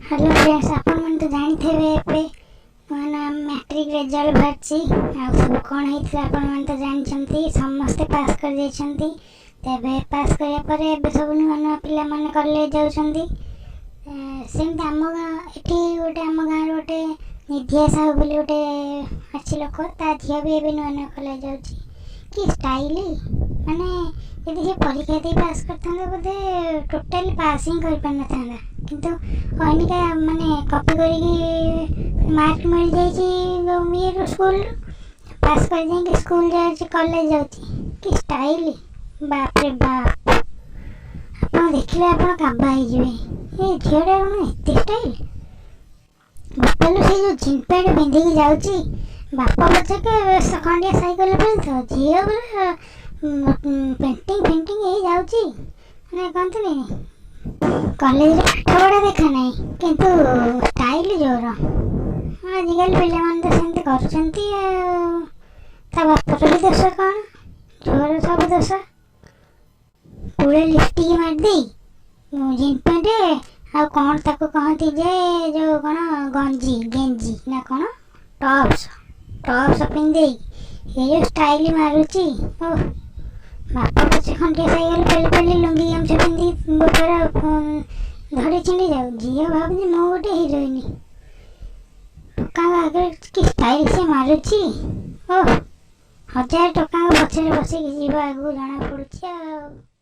Hello friends, ଆପଣମାନେ ତ ଜାଣିଥିବେ, ଏବେ ନୂଆ ନୂଆ ମ୍ୟାଟ୍ରିକ୍ ରେଜଲ୍ଟ ବାହାରିଛି। ଆଉ ସବୁ କ'ଣ ହେଇଥିଲା ଆପଣମାନେ ତ ଜାଣିଛନ୍ତି। ସମସ୍ତେ ପାସ୍ କରିଯାଇଛନ୍ତି। ତେବେ ପାସ୍ କରିବା ପରେ ଏବେ ସବୁ ନୂଆ ନୂଆ ପିଲାମାନେ କଲେଜ ଯାଉଛନ୍ତି। ସେମିତି ଆମ ଗାଁ ଏଠି ଗୋଟେ, ଆମ ଗାଁରେ ଗୋଟେ ନିଧିଆ ସାହୁ ବୋଲି ଗୋଟେ ଅଛି ଲୋକ, ତା ଝିଅ ବି ଏବେ ନୂଆ ନୂଆ କଲେଜ ଯାଉଛି। କି ଷ୍ଟାଇଲି! ମାନେ ଯଦି ସେ ପରୀକ୍ଷା ଦେଇ ପାସ୍ କରିଥାନ୍ତା, ବୋଧେ ଟୋଟାଲି ପାସ୍ ହିଁ କରିପାରିନଥାନ୍ତା। କିନ୍ତୁ ଅଇନିକା ମାନେ କପି କରିକି ମାର୍କ ମିଳିଯାଇଛି ଇଏରୁ, ସ୍କୁଲରୁ, ପାସ୍ କରି ଯାଇକି ସ୍କୁଲ ଯାଉଛି, କଲେଜ ଯାଉଛି। କି ଷ୍ଟାଇଲି, ବାପରେ ବାପ! ଆପଣ ଦେଖିଲେ ଆପଣ କାବା ହେଇଯିବେ। ଏ ଝିଅଟା କ'ଣ ଏତେ ଷ୍ଟାଇଲ୍? ବୋପାଲୋ, ସେଇ ଯେଉଁ ଜିନ୍ ପ୍ୟାଣ୍ଟ ପିନ୍ଧିକି ଯାଉଛି, ବାପ ପଛକେ ଖଣ୍ଡିଆ ସାଇକେଲ ପିନ୍ଧିଥିବ, ଝିଅ ପୁରା ପେଣ୍ଟିଂ ଫେଣ୍ଟିଂ ହେଇ ଯାଉଛି। ମାନେ କହନ୍ତିନି, କଲେଜରେ ପାଠ ପଢ଼ା ଦେଖା ନାହିଁ, କିନ୍ତୁ ଷ୍ଟାଇଲ ଜୋର। ଆଜିକାଲି ପିଲାମାନେ ତ ସେମିତି କରୁଛନ୍ତି। ଆଉ ତା ବାପର ବି ଦୋଷ କ'ଣ? ଝିଅର ସବୁ ଦୋଷ। ପୁଳେ ଲିପଷ୍ଟିକ୍ ମାରିଦେଇ ଜିନ୍ ପ୍ୟାଣ୍ଟ, ଆଉ କ'ଣ ତାକୁ କହନ୍ତି ଯେ, ଯେଉଁ କ'ଣ ଗଞ୍ଜି, ଗେଞ୍ଜି ନା କ'ଣ, ଟପ୍ସ, ଟପ୍ସ ପିନ୍ଧିଦେଇକି ଏ ଯେଉଁ ଷ୍ଟାଇଲ ମାରୁଛି, ଓ ବାପ ପଛେ ଖଣ୍ଡିଆ ସାଇକେଲ ପେଲି ପେଲି ଲୁଙ୍ଗି ଗାମୁଛା ପିନ୍ଧିକି ବୋପାର ଧରି ଛିଣ୍ଡି ଯାଉ, ଝିଅ ଭାବୁଛି ମୁଁ ଗୋଟେ ହିରୋଇନ। ଟୋକାଙ୍କ ଆଗରେ କି ଷ୍ଟାଇଲ ସେ ମାରୁଛି! ଓ 1000 ଟୋକାଙ୍କ ପଛରେ ବସିକି ଯିବ ଆଗକୁ, ଜଣା ପଡ଼ୁଛି ଆଉ।